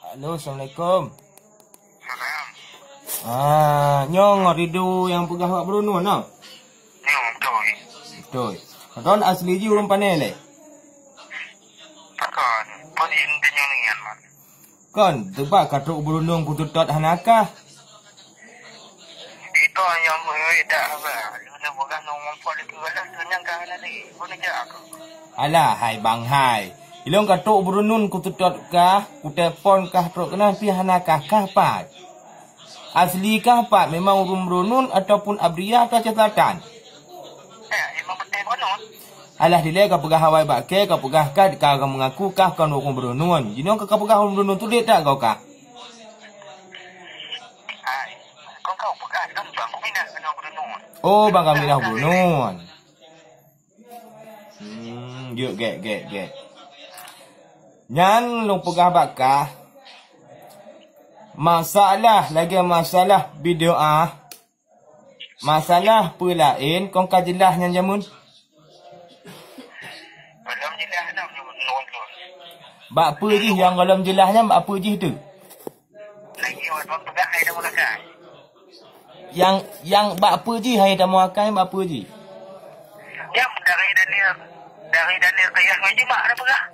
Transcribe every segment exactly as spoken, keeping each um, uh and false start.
Halo, assalamualaikum. Salam. Ah, nyoe ngon Ridho nyang peugah bak Brunun, no? Nyoe, beutôi. Beutôi. Kon asli jih ureueng pane lé? Pakon, kon inti nyoe nian, man. Kon, teuba ka trok Brunun kuseutôt hana kah? Itu nyang meuheuet dak haba. Lôn peugah ngon muphom lé keu Allah, tu nyang ka hana lé. Bôh neujak aku. Alah, hai bang hai. Ilôn ka trok Brunun kuseutôt kah, kutelepon kah trok keunan pih hana kah, kah pat? Asli kah pat memang ureueng Brunun ataupun Abdria atau Aceh Selatan? Eh, memang beutôi Brunun. Alah dilèe ka peugah awai bak kèe, ka peugah kah, ka, ka meungaku kah kon ureueng Brunun. Jinoe ka, ka peugah ureueng Brunun tu dek tak kau kah? Hai, kon kau peugah kan bang, kau minah keunoe Brunun. Oh, bang ka minah Brunun. Hmm, jeuet gèt, gèt, gèt. Nyan lôn peugah bak kah, masalah lagèe masalah bid'ah, masalah peue laén kon ka jeulaih nyan jameun. Gohlom jeulaih dah nyoe, nyoe tu. Bak peue jih nyang gohlom jeulaih nyan, bak peue jih tu? Lagi awak tuan peugah hai dah mulakan. Nyang, nyang bak peue jih hai tamu akai, bak peue jih? Nyang dari dalil, dari dalil qiyas ngon ijma' dah peugah.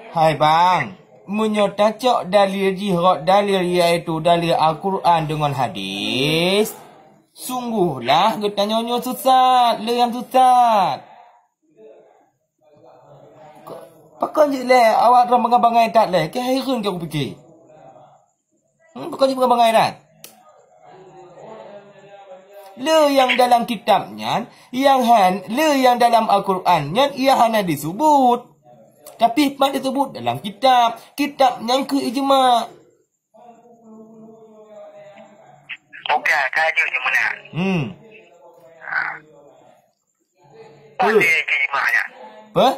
Hai bang, meunyoe tacok dalil jih rot dalil, yaitu dalil Al-Quran deungon hadis, sungguhlah geutanyoe nyoe sesat, le nyang sesat. Pakon jih lé awak droe bangai-bangai that lé, keu hai hireuen keu kupike. Hmm, pakon jih bangai-bangai that? Le nyang dalam kitab nyan, nyang han, le nyang dalam Al-Quran nyan, ia hana disebut. Tapi pat disebut dalam kitab. Kitab nyan keu ijma'. Bukan, ka jeuet nyang meunan. Hmm. Ha. Peue? Peue ijma' nyan? Peue?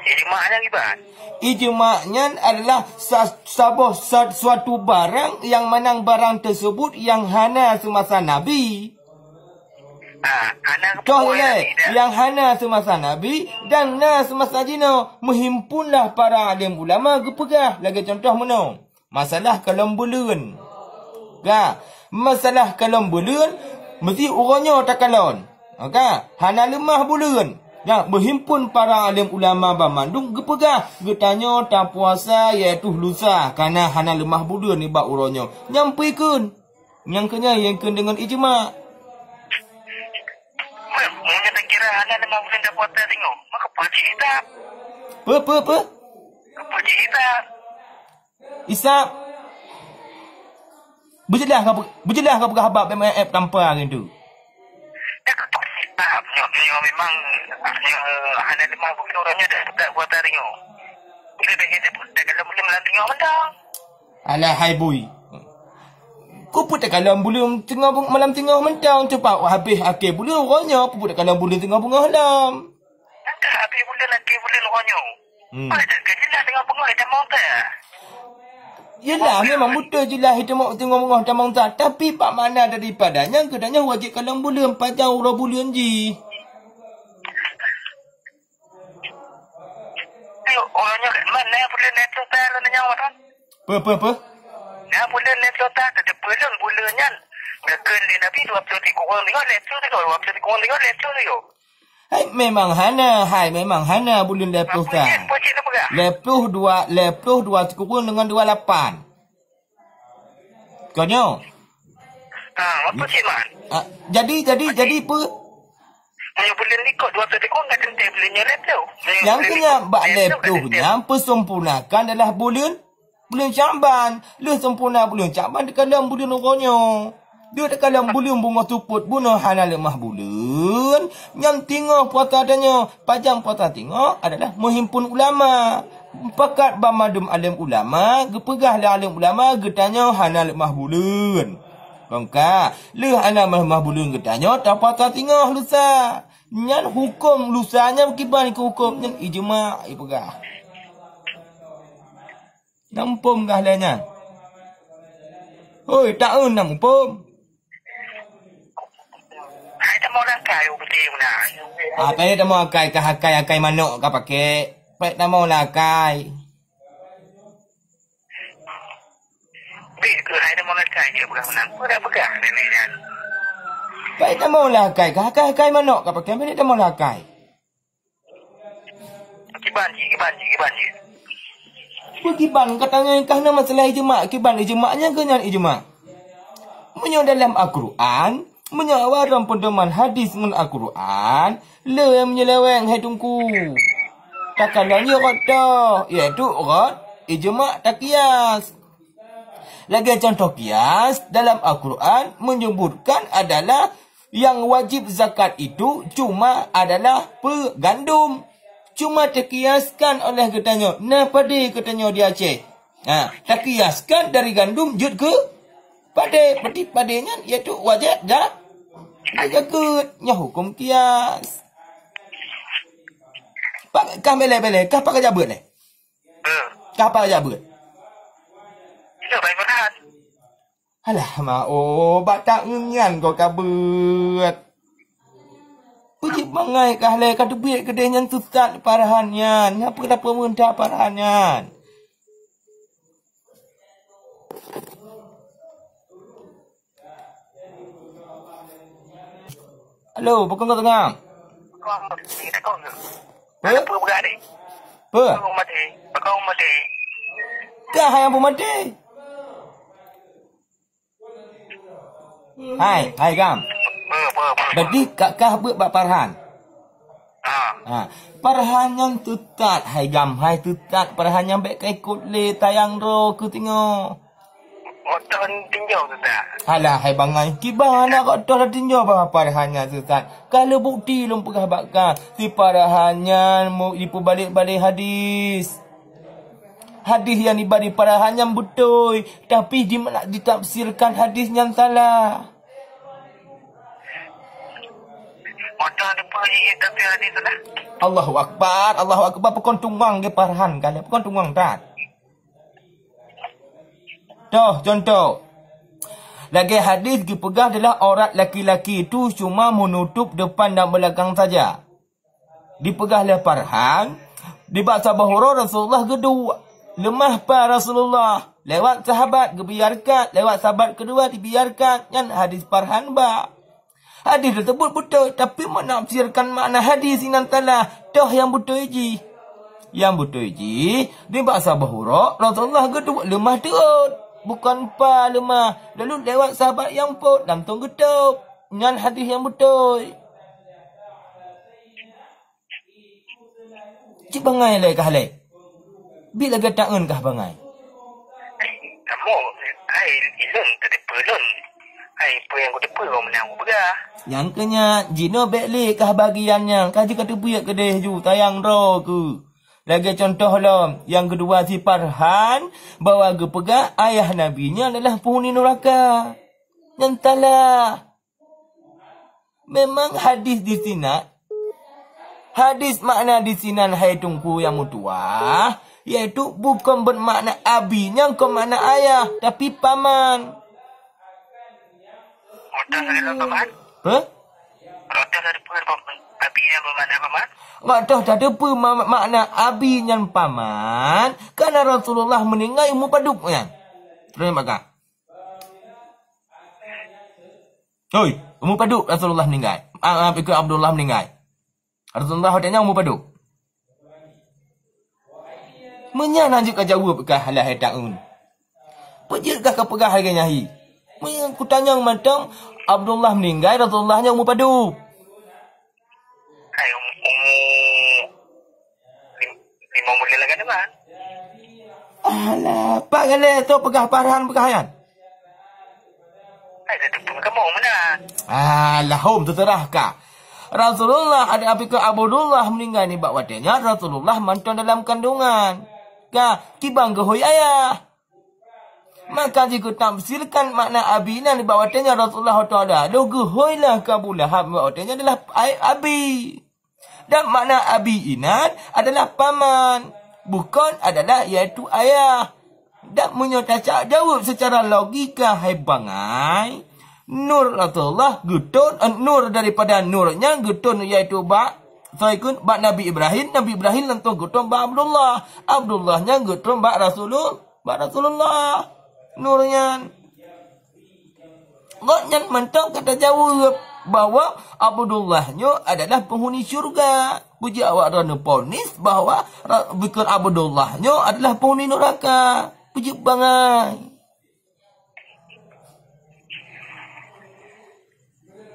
Ijma' nyan kiban? Ijma' nyan adalah sa-, saboh sa-, suatu barang nyang manang barang teusebut nyang hana seumasa Nabi. Ah, hana. Contoh ilèe, nyang hana seumasa Nabi dan na seumasa jinoe, meuhimpunlah para alim ulama geupeugah, lagèe contoh meunoe. Masalah kalon buleuen. Ka, masalah kalon buleuen, meusti uroe nyoe takalon. Ka, hana leumah buleuen. Nyan, beuhimpon para alim ulama banmandum geupeugah, geutanyoe tapuasa yaitu lusa, kana hana leumah buleuen nibak uroe nyoe. Nyan peue kheun? Nyang keu nyan nyang kheun deungon ijma'. Meunyoe takira hana leumah buleuen tapuasa singoh, maka peue cit hisab? Peue, peue, peue? Peue cit hisab? Isab. Beujeulaih ka, beujeulaih ka peugah bab M L F tanpa gitu. Dak ka peugah Isab nyoe, nyoe memang, nyoe hana leumah buleuen uroe nyoe dak, dak buat hari nyoe. Bila dah jadi dak kalau boleh malam tengah mantong. Alah hai bui. Ku peue takalon buleuen teungoh beu-, malam teungoh mantong, teupeu habéh akhé buleuen uroe nyoe, peue takalon buleuen teungoh beungoh lom. Nyang ka habéh buleuen, akhé buleuen uroe nyoe. Hmm. Padahai ka jeulaih teungoh beungoh tamong ka. Yelah, memang beutôi jeulaih teungoh, teungoh beungoh tamong ka. Tapi bak makna daripada nyan, geutanyoe wajéb kalon buleuen, pajan uroe buleuen jih. Ayo, uroe nyoe kan, man, na buleuen lhèe ploh ta lôn nyoe, Wan? Peue, peue, peue? Na buleuen lhèe ploh ta, teupeue lôn buleuen nyan. Geukheun lé Nabi dua ploh sikureueng teungoh lhèe ploh teungoh, dua ploh sikureueng teungoh lhèe ploh teungoh. Hai, memang hana, hai, memang hana buleuen lhèe ploh ta. Apa cit, apa cit na peugah? Lhèe ploh dua, lhèe ploh dua sikureueng deungon dua lapan. Kon nyoe? Ha, apa cit, Man? Ah, jadi, jadi, jadi peue? Meunyoe buleuen likot dua ploh sikureueng, ka teuntèe buleuen nyoe lhèe ploh. Nyang keu nyan bak lhèe ploh nyan peusempurnakan adalah buleuen Buleuen Syakban, lheueh sempurna buleuen Syakban teukalon buleuen uroe nyoe. Lheueh teukalon buleuen beungoh seupôt bunoe hana leumah buleuen, nyan teungoh puasa tanyoe. Pajan puasa teungoh adalah meuhimpun ulama. Mupakat banmandum alim ulama, geupeugah lé alim ulama geutanyoe hana leumah buleuen. Kon ka, lheueh hana leumah buleuen geutanyoe tapuasa teungoh lusa. Nyan huköm lusa nyan kiban keu huköm nyan ijma' ipeugah. Na muphom gah lé nyan. Hoi, taeun na muphom. Hai tamong akai u peuti meunan. Ah, payah tamong akai, kah akai, akai manok ka pakai. Payah tamong lah akai. Malaikat jeuet peugah meunan. Peue dak peugah nenek nyan? Baik, tamong lah akai. Ka akai-akai manok ka pakai, baik tamong lah akai. Kiban cit, kiban cit, kiban cit. Peue kiban? Ka tanyoe kah na masalah ijma', kiban ijma' nyan keuh nyan ijma'. Meunyoe dalam Al-Quran, meunyoe awak droe peudoman hadis ngon Al-Quran, le meunyeuleweng hai Teungku. Takalon jih rot toh, iaitu rot ijma' takias. Lagée contoh kias, dalam Al-Quran menyebutkan adalah yang wajib zakat itu cuma adalah pe gandum. Cuma takiaskan oleh geutanyoe, na padé geutanyoe di Aceh. Ha, takiaskan dari gandum jeuet keu padé. Berarti padé nyan iaitu wajib za-, zakat. Nyoe huköm kias. Pak, kah beleh-beleh, kah pakai jabeuet leh? Beuh. Kah pakai jabeuet? Itu baik Farhan. Alah, ma, oh, bak tak nyan kau ka beuet. Peujeuet bangai kah lé, ka teubiet keudeh nyan sesat Farhan nyan. Ngapa kata pemerintah Farhan nyan? Halo, pakon kau tengah? Apa? Apa? Kah yang peumaté? Hai, hai Gam. Berarti kah, kah beuet bak Farhan? Ha. Farhan nyan sesat, hai Gam, hai sesat. Farhan nyan bék ka ikot lé, tayang droe keu singoh. Otoh tinjau sesat. Alah, hai bangai. Kiban anak kok toh tinjau bah Farhan nyan sesat. Ka lheueh bukti lôn peugah bak kah. Si Farhan nyan mu-, jipeubalek-balek hadis. Hadis nyang dibri Farhan nyan beutôi, tapi di-, ditafsirkan hadis nyan salah. Mata depan ni tapi hadis salah. Allahu Akbar, Allahu Akbar, pakon tungang gé Farhan kali, pakon tungang that. Toh, contoh. Lagée hadis geupeugah adalah aurat laki-laki itu cuma menutup depan dan belakang saja. Dipeugah lé Farhan, nibak saboh uroe Rasulullah geuduek. Leumah pa Rasulullah, lewat sahabat geubiarkan, lewat sahabat keudua dibiarkan. Nyan hadis Farhan ba. Hadis tersebut beutôi, tapi menafsirkan makna hadis inan salah. Toh nyang beutôi jih. Nyang beutôi jih, nibak saboh uroe Rasulullah geuduek leumah teuôt. Bukon pa leumah, lalu lewat sahabat nyang phon, langsong geutôb. Nyan hadis nyang beutôi. Cit bangai lé kah lé. Bi lagée taeun kah bangai. Kamoe, hai, ilôn tateupeue lôn. Hai, peue nyang kuteupeue lôn meunan kupeugah. Nyang keu nyan, jinoe bék lé kah bagian nyan, ka jeuet ka teubiet keudeh ju, tayang droe keuh. Lagée contoh lom, nyang keudua si Farhan, bahwa geupeugah ayah Nabi nyan adalah penghuni nuraka. Nyan salah. Memang hadis di sinan, hadis makna di sinan hai Teungku nyang meutuah, yaitu bukon bermakna abi nyang kon makna ayah, tapi paman. Rotoh ada paman? Hah? Rotoh ada paman? Abi nyang bermakna paman? Rotoh ada apa ma-, makna abi nyang paman? Karena Rasulullah meninggal umur padub nyan. Terus maka. Hoi, umur padub Rasulullah meninggai. Ah, ah, ikut Abdullah meninggai. Rasulullah watée nyan umur padub. Meunyan hanjeuet ka jaweueb kah alah hai taun. Peujeuet kah ka peugah lagée nyan hi. Meunyan kutanyong mantong Abdullah meninggai, Rasulullah nyan umur padub. Hai, um-, umur lim-, lima buleuen lagée teuma. Alah, pat galeh tu peugah Farhan peugah nyan. Hai, dah teupeue kamoe meunan. Alah, hom teuseurah kah. Rasulullah ada apike Abdullah meninggai nibak watée nyan Rasulullah mantong dalam kandungan. Kah, kiban geuhôi ayah. Maka jikeutamsilkan makna abi nyan nibak watée nyan Rasulullah Taala. Lôn geuhôi lah keu Abu Lahab nibak watée nyan adalah ai-, abi. Dan makna abi inan adalah paman, bukon adalah yaitu ayah. Dan meunyoe tacak jaweueb secara logika hai bangai, nur Rasulullah geuton, eh, nur daripada nur nyan geuton yaitu bak, soe kheun, bak Nabi Ibrahim, Nabi Ibrahim langsung geuton bak Abdullah, Abdullah nyan geuton bak Rasulul-, bak Rasulullah. Nur nyan. Gobnyan mantong ka tajaweueb bahwa Abdullah nyoe adalah penghuni syurga. Peue jeuet awak droeneuh ponis bahwa ra-, bukon Abdullah nyoe adalah penghuni nuraka. Peue jeuet bangai.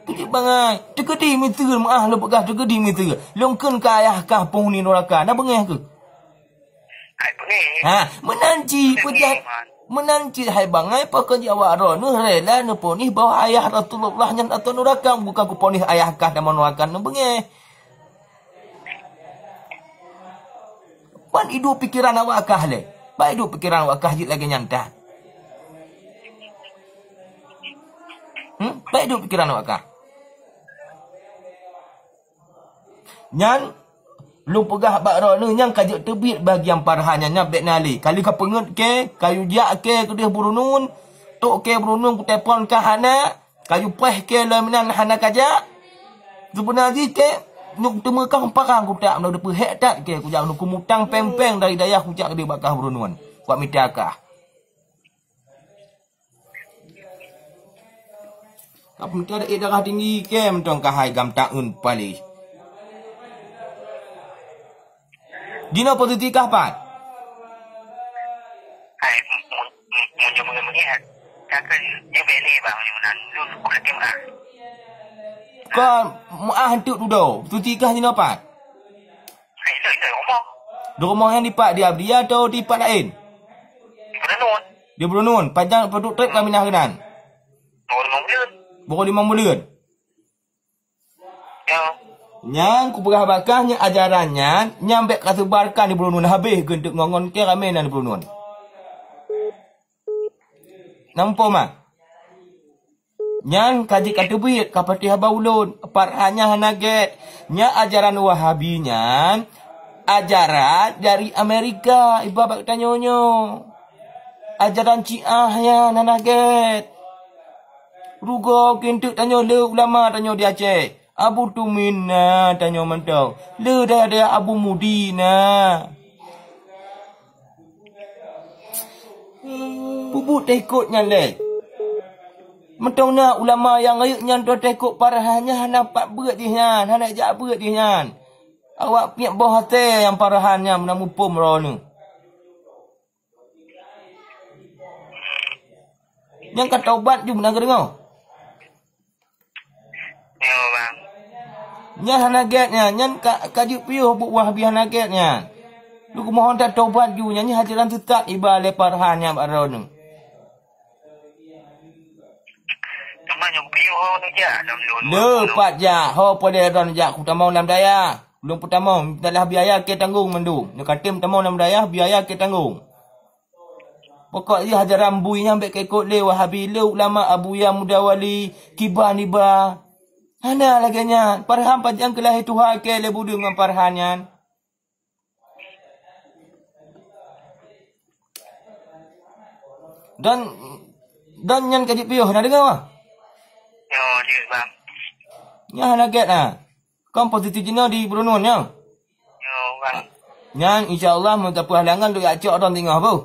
Peue jeuet bangai. Teukeudi miseue, meu'ah lôn peugah, teukeudi miseue. Lôn kheun keu ayah kah penghuni nuraka, na beungéh keuh? Hai beungéh. Ha, meunan cit, peue jeuet, meunan cit hai bangai, pakon jeuet awak droeneuh rela neuponis bahwa ayah Rasulullah nyan ateueh nuraka, bukon kuponis ayah kah tamong nuraka, na beungéh. Ban iduek pikeran awak kah lé. Ban iduek pikeran awak kah jeuet lagée nyan that. Hmm? Ban iduek pikeran awak kah. Nyan, lôn peugah bak droeneuh nyang ka jeuet teubiet bagian Farhan nyan, nyan bék na lé. Ka lheueh ka peungeuet kée, ka yue jak kée keudeh Brunun, tok kée Brunun kutelepon kah hana, ka yue paih kée lom inan hana ka jak. Sibeuna jih kée, nyoe teumeukaih parang kutak, meunyoe teupeuhék that kée kujak, meunyoe kumutang péng-péng dari dayah kujak keudeh bak kah Brunun, kuat mita kah. Ka peunténg ada darah tinggi kée mantong ka hai gam taeun paléh. Jinoe posisi kah pat? Hai, mu-, mu-, mu-, mu-, mu-, mu-, ka kheun nyoe bèk lé bang nyoe nan. Lôn, lôn lakèe meu'ah. Kon meu'ah eunteuk dudoe. Posisi kah jinoe pat? Hai, lôn, lôn rumoh. Di rumoh nyang dipat di Abdya atau dipat laén? Di Brunun. Di Brunun. Pajan padub trép ka minah keunan? Baru limong buleuen. Baru limong buleuen. Ya. Nyang kupeugah bak kah nyan ajaran nyan, nyang bèk kaseubarkan di Brunun, habéh geunteuk ngon-ngon kèe ramè nan di Brunun. Na muphom, ah? Nyan ka jeuet ka teubiet, ka patéh haba ulôn, Farhan nyan hana gèt. Nyan ajaran Wahabi nyan, ajaran dari Amerika, iba bak tanyoe nyoe. Ajaran Syiah nyan hana gèt. Rugoe keuneuk tanyoe le ulama tanyoe di Aceh. Abu Tumin na tanyoe mantong. Le dayah-dayah Abu Mudi na. Peubuet teuikot nyan lé. Mantong na ulama nyang rayeuk nyan teuikot Farhan nyan hana pat beuet jih nyan, hana jak beuet jih nyan. Awak piep boh até nyang Farhan nyan meunan muphom droeneuh. Nyang ka taubat ju meunan ka deungoe. Nyoe, bang. Nyan hana gèt nyan, nyan ka, ka jeuet piôh buet Wahabi hana gèt nyan. Lôn kumohon that taubat ju nyan, nyan ajaran sesat iba lé Farhan nyan bak droeneuh. Teuma nyoe piôh ho neujak lam lôn. Le pat jak, ho padé droeneuh jak, kutamong lam dayah. Lôn peutamong, talah biaya kèe tanggong mandum. Nyoe ka tem tamong lam dayah, biaya kèe tanggong. Pokok jih ajaran bui nyan bèk kaikot lé Wahabi, le ulama Abuya Muda Wali, kiban iba. Hana lagèe nyan. Farhan pajan keu lahé tuha kèe lé budeueng ngon Farhan nyan. Dan, dan nyan ka jipiôh, na deungö? Yo, jeuet, bang. Nyan hana gèt na. Kon posisi jinoe di Brunun nyoe. Yo, bang. Nyan insya Allah meutapeuhalangan duk jak cok droen singoh beuh.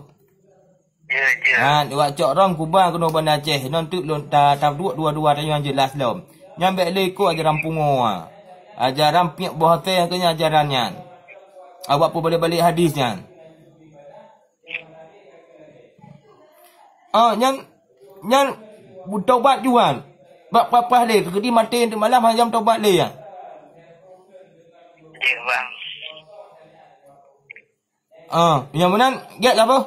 Jeuet, jeuet. Ha, duk jak cok droen kuba keunoe Banda Aceh. Nyoe teuk lôn ta, taduek dua-dua tanyoe jeulaih lom. Nyan bèk lé ikot ajaran pungo. Ajaran piep boh até keu nyan ajaran nyan. Awak peubalek-balek hadis nyan. Ah, nyan, nyan taubat juan. Bak paih-paih lé, keudi maté teuk malam hana jam taubat lé ya. Jeuet, bang. Ah, nyang meunan, gèt lah, boh.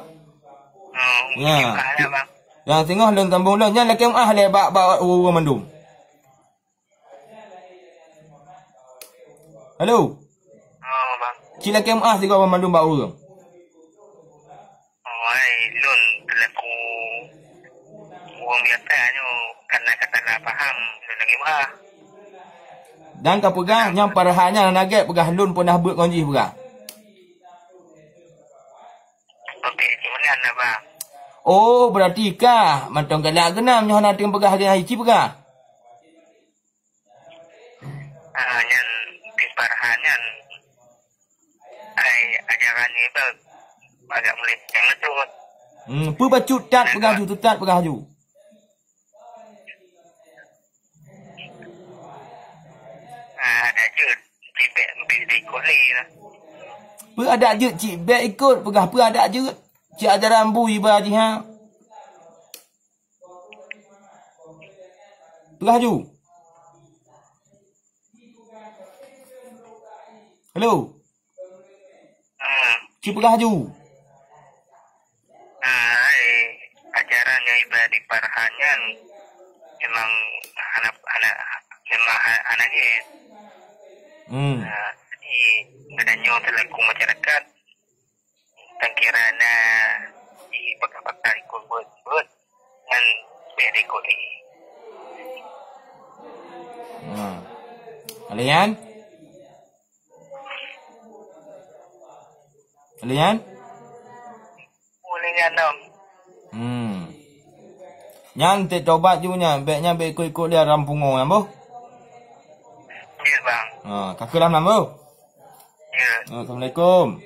Hmm, ya. Jeuet lah, bang. Nyang singoh lôn sambung lôn, nyan lakèe meu'ah lé bak, bak ureueng mandum. Halo. Oh, bang. Ci lakèe meu'ah sigoe banmandum bak ureueng. Oh, hai, lôn teulaku ureueng biasa nyoe karena ka salah paham, lôn lakèe meu'ah. Dan ka peugah, nyang Farhan nyan hana gèt peugah lôn peunah beuet ngon jih peugah. Oke, gimana anda, bang? Oh, berarti kah mantong galak geunam nyoe hana teueng peugah lagèe nyan ci peugah. Ah, nyan pih Farhan nyan. Ai, ajaran nibak agak mulai nyang beutôi. Hmm, peue bacut that peugah ju, teutat peugah ju. Ada jeuet, cibek beh di kolé lah. Peue adat jeuet cibek ikot, peugah peue adat jeuet. Cik ajaran bui ba jih ha. Peugah ju. Hello. Hmm. Cik peugah ju. Ah, hai, ajaran nyang iba di Farhan nyan memang hana, hana, memang ha-, hana jeuet. Hmm. Ah, jadi geutanyoe selaku masyarakat, tan kira na di pakak-pakak ikot buet-buet, nyan beh ikot lé. Hmm. Alaian? Alaian? Boleh nyan dong. Hmm. Nyan teutobat ju nyan, bek nyan bek ikot-ikot lé aram pungo nyan boh. Ya, bang. Ha, ka keulam lam boh. Ya. Assalamualaikum.